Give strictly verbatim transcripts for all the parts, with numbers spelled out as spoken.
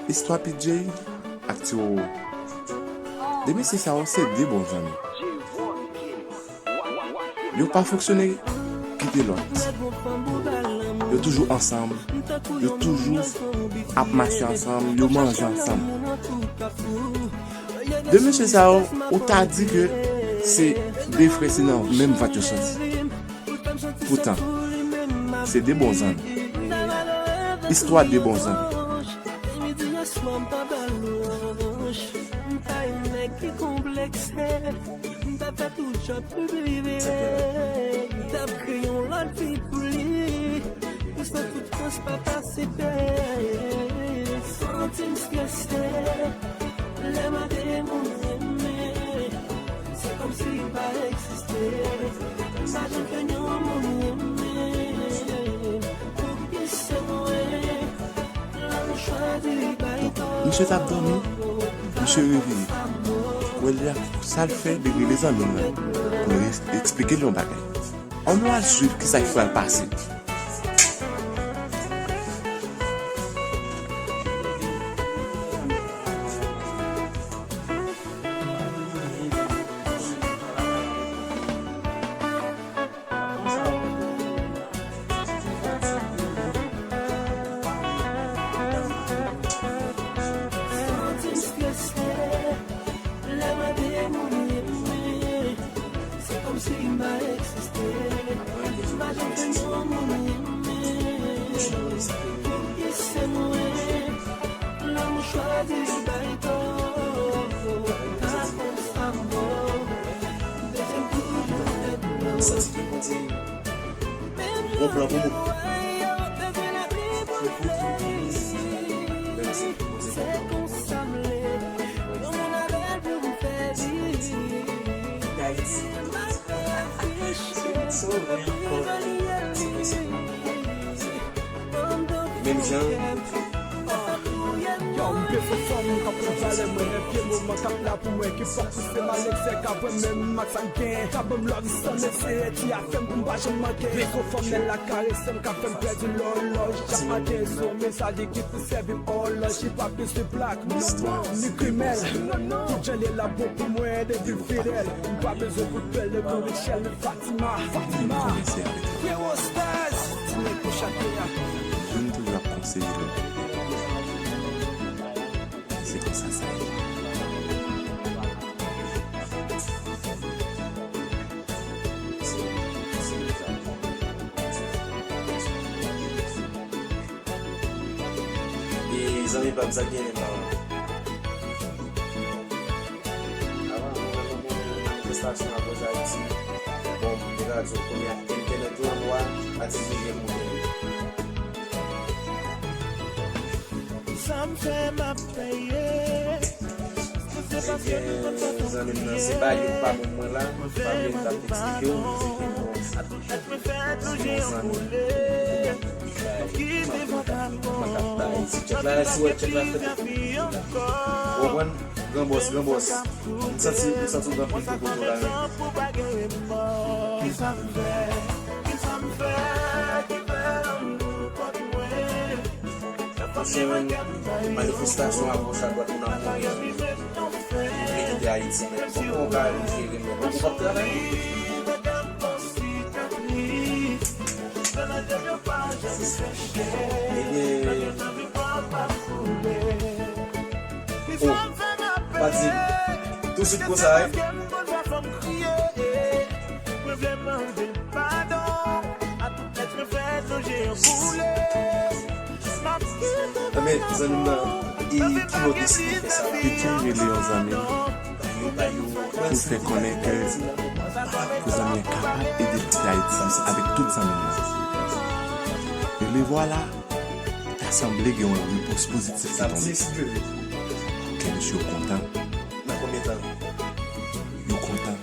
Istwa P J ak Ti Roro. De mesye sa yo se de bon zanmi. Yo pa fonksyone kite lòt. Yo toujou ansanm. Yo toujou ap mache ansanm. Yo manje ansanm. De mesye sa yo, ou ta di ke se de frè, se nan menm vant yo soti. Poutan, se de bon zanmi. Istwa de bon zanmi. M pa yon nèg ki konplekse. M ta fè tout djòb pou li vive. M ta kreye yon lòt vi pou li. Pou sa tout fòs pa pase pè. Santi m strese. Lè m ap de moun renmen. Se kòmsi m pa egziste. M pa janm jwenn yon moun renmen. Pou ki se mwen. Lè m chwazi bay to. Misye t ap dòmi. Misye reveye. Wè lè sa l fè, li rele zanmi l lan pou l eksplike l yon bagay. Ann nou al swiv kisa ki pral pase. Santi m strese, lè m ap de moun renmen. Se kòmsi m pa egziste. M pa janm jwenn yon moun renmen. Pou ki se mwen. Lanmou chwazi bay to. Pa konn sa m bo. Dezyèm kou, yon tèt dlo. Bon plan pou mwen. Menm jan. Yo, m bezwen fanm k ap pran valè mwen, enpye moman k ap la pou mwen, ki p ap pouse m al eksè, k ap wè menm ak sa m gen, k ap ban m love san mesye, ti afè m pou m pa janm manke. Bezwen fanm nèg la karese m, k ap fè m pèdi lòlòj, chak maten se yon mesaj li ki pou sèvi m òlòj, li pa bezwen plak, non, non, ni grimèl, non, non, tout jan li la bon pou mwen, depi l fidèl, m pa bezwen kout pèl, depi Richelle, Fatima, Fatima, Frero Stars, ti nèg pou chak peyi a. Youn toujou ap konseye lòt. Se konsa sa ye. E zanmi pa m, sa k genyen la? Avan, nou wè nou gen manifestasyon akoz Ayiti. Bon, m te ka di w, kounye a entènèt yo, w a atis yo gen moun. Sa m fè, m ap peye. Ebyen, zanmi m nan, se pa youn pa moun mwen la, pa bliye m t ap eksplike w, se ke bon, a tout chak yon zanmi. Mwen k ap bay ti tchèk la, si w wè tchèk la fèt. Ou konprann? Gran bòs, gran bòs. M santi, m santi w gen anpil kokoto la menm. Monchè, menm manifestasyon a goch a dwat, moun ap mouri. Li vle kite Ayiti, men kòman w ka jere, men ou p ap travay? Ebyen, oh, pati tousuit konsa, wi. Enben, zanmi m nan, e ki lè w deside fè sa la? Pikin rele yon zanmi l pou l fè konnen ke pou zanmi an kapab ede l kite Ayiti avèk tout zanmi l nan. E le vwala, ta sanble gen yon repons pozitif ki tonbe. Kè mesye yo kontan. Nan konbyen tan? Yo kontan.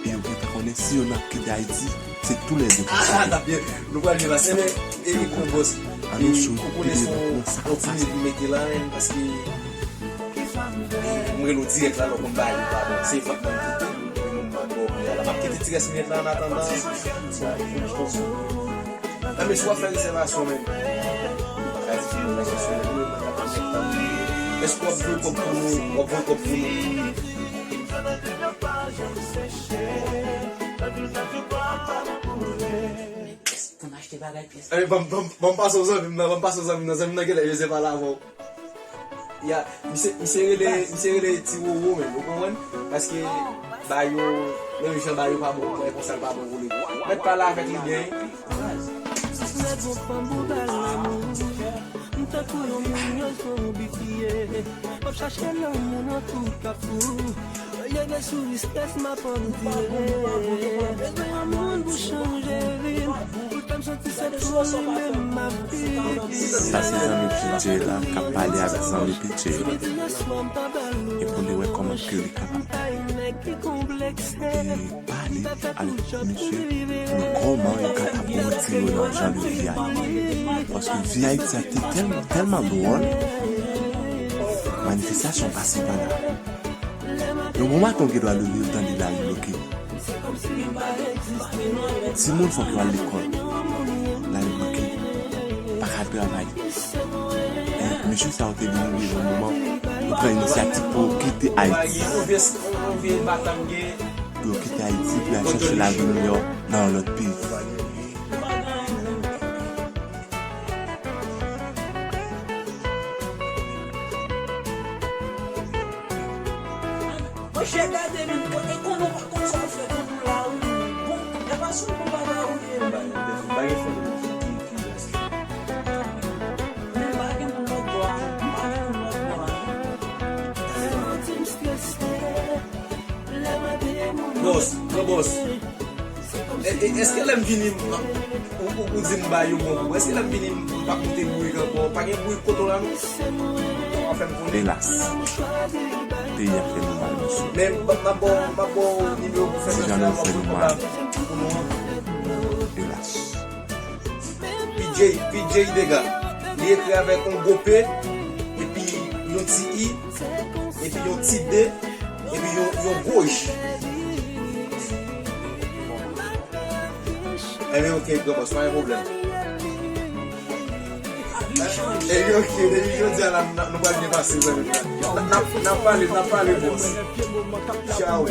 E yo gentan konnen si yo nan kite Ayiti, se toulède pou sove. Nou pral byen pase, men, e, bon bòs, e, ou konnen se yon, yon ti nèg li mete la, men, paske, e, m rele w dirèk la, lè w konn bagay yo pa bon. Se vant mwen kite, m ap kite ti rès minèt la, an atandan. Nan, men si w ap fè rezèvasyon menm, ou pa ka di rezèvasyon, men, Èske w ap voye kòb pou nou? W ap voye kòb pou nou? Pou n achte bagay pyès. Ban m, ban m, ban m pase w zanmi m nan, ban m pase w zanmi m nan, zanmi m nan genlè bezwen pale avè w. Ya, misye, misye rele, misye rele Ti Roro menm, ou konprann? Paske ba yo, menm jan ba yo pa bon, mwen konsa l pa bon pou li. Mèt pale avèk li byen. Nèg ou fanm ou bèl lanmou. M tankou yon minyon sou yon bifiye. M ap chache lanmou nan tout kafou. Olye de sou riskès m ap andire. Bezwen yon moun pou chanje vi m. Pou fè m santi se pou li menm m ap viv. Sa se zanmi P J la k ap pale ak zanmi P J la. E pou li wè kòman ke li kapab pale avèk misye pou wè kòman yo kapab retire yo nan jan de vi Ayiti. Paske vi Ayiti a te tèl-, tèlman dwòl, manifestasyon pase pa la. Yon bon maten w gen dwa leve, w tande lari bloke. Timoun fòk yo al lekòl. Lari bloke. Pa ka travay. E mesye sa yo te vini rive yon moman, yo pran inisyativ pou yo kite Ayiti. Pou yo kite Ayiti, pou y al chèche lavi miyò nan yon lòt peyi. Monchè, gade menm kote, konnen w pa konn sa w fè pou nou la, wi. Bon, e pa sou bon bagay ou ye, wi. Men m pa gen moun lòt bò a, non. M pa gen moun lòt bò a, non. Santi m strese. Bòs, gran bòs. E, e, èske lè m vini, m, ou, ou, ou di m ba yo bon kou? Èske lè m vini, m, m p ap moute bourik ankò? Pa gen bourik kote w la, non? Ou pa fè m konnen. Elas. Peyi a fè nou mal, mesye. Men, m, m ap ba w, m ap ba w nimewo pou fè transfè a, w ap fè kontak pou nou an. Elas. P J, P J Degas. Li ekri avèk yon gwo P, epi yon ti I, epi yon ti D, epi yon, yon gwo J. Enben, ok, gran bòs, pa gen pwoblèm. Enben, ok, depi jodi a la, n ap, nou pral byen pase, zanmi m. N ap, n ap, n ap pale, n ap pale, bòs. Tchao.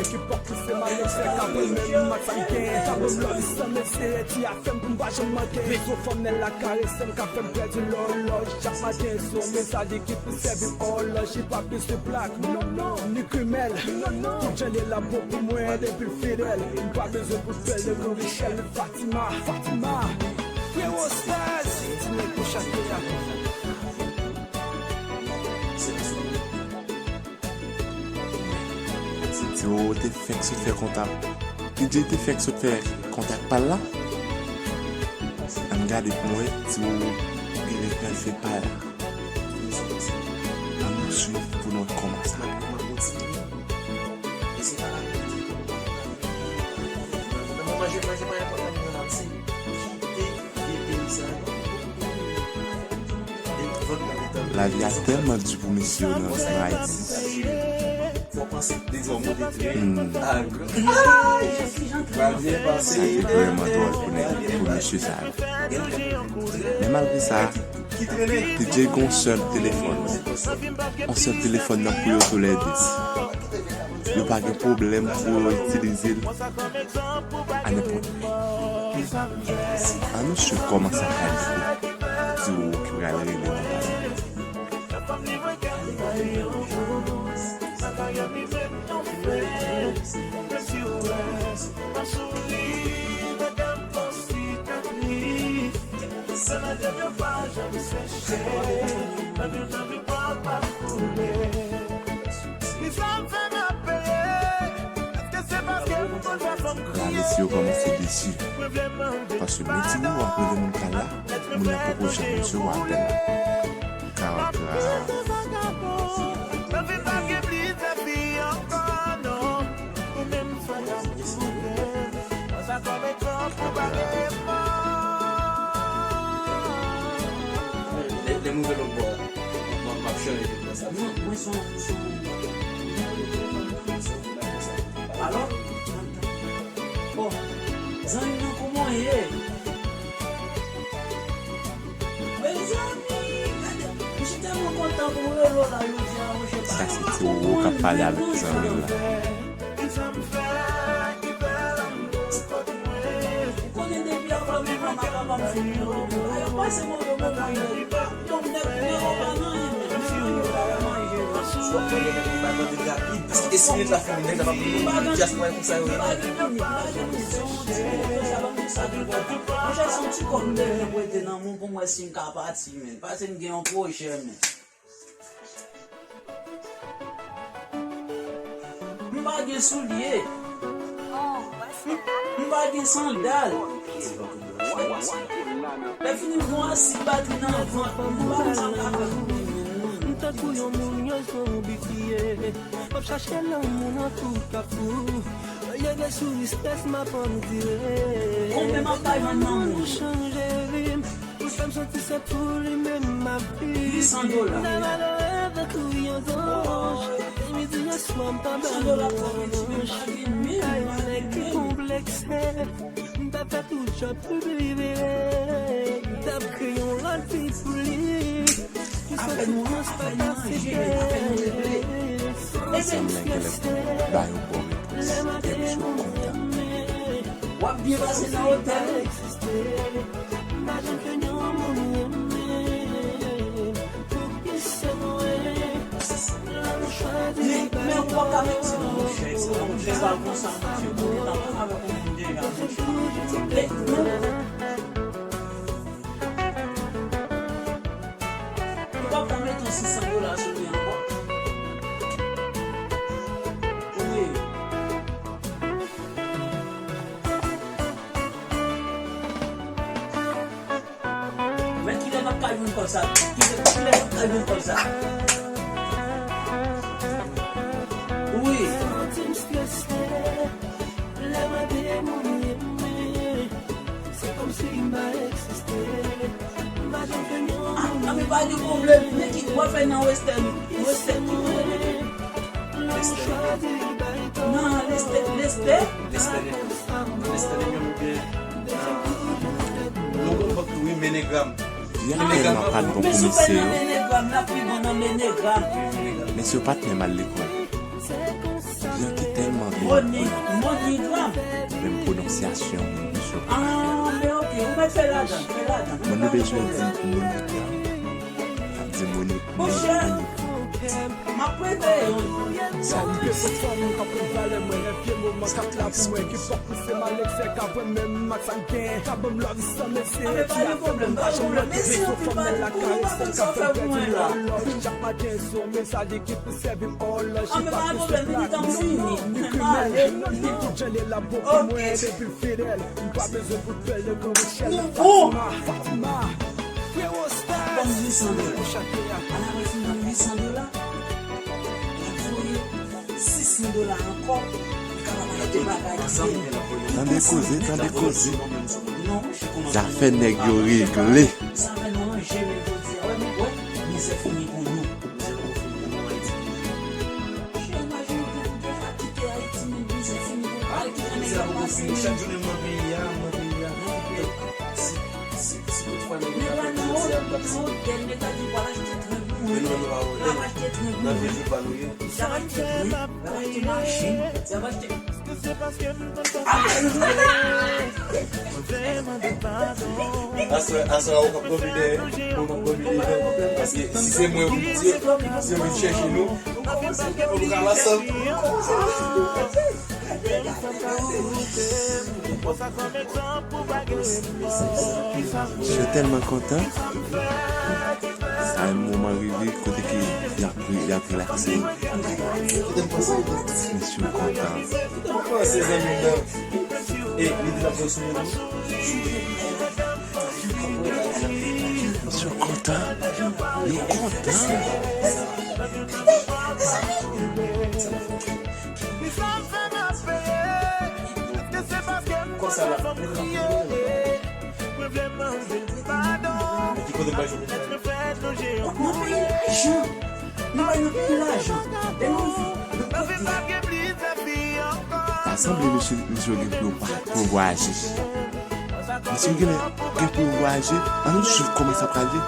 Rezo fanm nèg la karese m, ka fè m pèdi lòlòj. Chak maten se yon mesaj ki pou sèvi m òlòj. Li pa bezwen plak, non, non, ni krimèl. Tout jan li la bon pou mwen depi l fidèl. M pa bezwen pou l pè l devan Richèl, Fatima, Fatima. Frero Staz, ti nèg pou chak peyi a. Ti Roro te fèk sot fè kontak. P J te fèk sot fè kontak pa l la. Ann gade pou mwen, Ti Roro genlè pral fè pa l la. Ann swiv pou nou wè kòman sa ap ye. Lavi a tèlman di pou mesye yo nan, nan Ayiti. Hmm. Sa te vrèman dwòl pou nèg, pou mesye sa yo. Men malgre sa, P J gen yon sèl telefòn. Yon sèl telefòn nan pou yo toulède. Yo pa gen pwoblèm pou yo itilize l a nenpòt lè. Ann swiv kòman sa pral ye pou Ti Roro ki pral rele nan bagay. La, mesye yo kòmanse desi. Paske menm si nou ap rele moun kay la, moun nan poko janm resevwa apèl la. Ka grav. Lè, lè m rive lòt bò a, m ap, m ap chanje tout sa. Non, mwen se yon, se yon, alò, bon, zanmi m nan, kòman w ye? Mezanmi, gade, m chita mwen kontan. Sa se ti Roro k ap pale avèk zanmi l la. Ou konnen depi avan menm manman papa m fin mouri, yo pase move moman yo. Donk, nèg, nèg yo pa nan anyen menm, menm manman yo pa ka manje yo. Paske si minit la fini, nèg la pa pou dyaspora konsa yo ye. M pa gen minit, m pa gen minit, se yon ti minit konsa, ban m di sa tout bon. Monchè, se yon ti kòb m bezwen prete nan men w pou m wè si m ka pati, menm. Paske m gen yon pwojè, menm. M pa gen soulye. M, m pa gen sandal. Lè fini m gon asid batri nan vant. M pa konn sa m ka fè pou li menm non. M tankou yon moun yo zon oubli kriye. M ap chache lanmou nan tout kafou. Olye de souri, estrès m ap andire. Konbyen m ap ka jwenn nan moun? Chanje vi m. Ou fè m santi se pou li menm m ap viv. Uit san dola. M al reve kou yon zanj. Midi yè swa m t ap bay yon anj. Ay, nèg ki konplekse. M t ap fè tout djòb pou li vire. M t ap kreye yon lòt vi pou li. Pou sa soufrans pa ka sete. Sa m lè genlè ba yon bon repons. Epi sou kontan. W ap byen pase nan otèl. Men, men ou pa ka mete non, monchè, se pa konsa, monchè, pou gentan pale avèk yon moun deja, monchè. E, non. Ou pa ka mete yon sis san dola sou li ankò. Wi. Men kilè n ap ka jwenn kòb sa? Kilè, kilè n ap ka jwenn kòb sa? Wi. Santi m strese, lè mande moun renmen, se kòmsi m pa egziste. M pa janm jwenn yon moun. Ah, men pa gen pwoblèm. Men ki w ap fè nan Western? Western ki kote? Lè m chwazi bay tò. Nan Lestè, Lestè? Lestè, Lestè, Lestè, Lestè, Lestè, Lestè. Nou gon bank tou wi, Menegram. Vyan tèlman pa t bon pou mesye yo. Men si w fè nan Menegram, l ap pi bon nan Menegram. Mesye yo pa t menm al lekòl. Vyan ki tèlman vin. Moni, Monigram. Menm pwononsyasyon, mesye yo pa t fè. Ah, men oke, ou mèt fè ladan, fè ladan. Moun nou bezwen di Monigram. Ap di Moni, Moni, Moni. M ap prete yo. Sa m bezwen fanm k ap konn valè mwen, lè vye moman k ap la pou mwen, ki fòk pouse m al eksè, ka pran menm ak sa m gen, ka ban m love san mesye. Ah, men pa gen pwoblèm, pa gen pwoblèm. Mesi anpil, pa gen pwoblèm, pa gen pwoblèm. Chak maten se yon mesaj ki pou sèvi m òlòj. Ah, men pa gen pwoblèm, li gentan fini. M ale. Li kout jan li la bon pou mwen, depi l fidèl. M pa bezwen pou l pè le gran Michel. Fatima, Fatima. Frero Stars. Ban m uit san dola. Ala mwen fin ban m uit san dola. L ap voye sis san dola ankò. Li kapab achte bagay ki bèl. Tande koze, tande koze. Zafè nèg yo regle. Sa fè nou ranje men jodi a. Wè, wè, mizè fini pou nou. Chè, imajine w te, w te fatige Ayiti, men mizè fini pou nou. Al kite nèg yo pase. Chak jounen mwen peyi a, mwen peyi a. Si, si, si toutfwa nèg yo ta fè mizè a, m t ap site. Nèg la nan otèl, nèg la di, w al achte tren pou mwen. Men nou, nou pa otèl. L ap achte tren pou mwen. Nan vil, vil pa nou ye. L ap achte tren, l ap achte machin, l ap achte Aswè, aswè a ou p ap dòmi dèyè, ou p ap dòmi dèyè. Paske si se mwen ou vin tire, si yo vin chèche nou, nou ka ansanm. Misye tèlman kontan. Sa yon moman rive kote ke y ap, y ap relakse. Misye kontan. Misye kontan. Yo kontan. Konsa la. Ki kote m pral jwenn? Nan peyi lajan. Nou bay nou peyi lajan. E nou, nou kote. Sa sanble mesye, mesye gen pou yo pa, pou yo vwayaje. Mesye gen, gen pou yo vwayaje. Ann nou swiv kòman sa pral ye.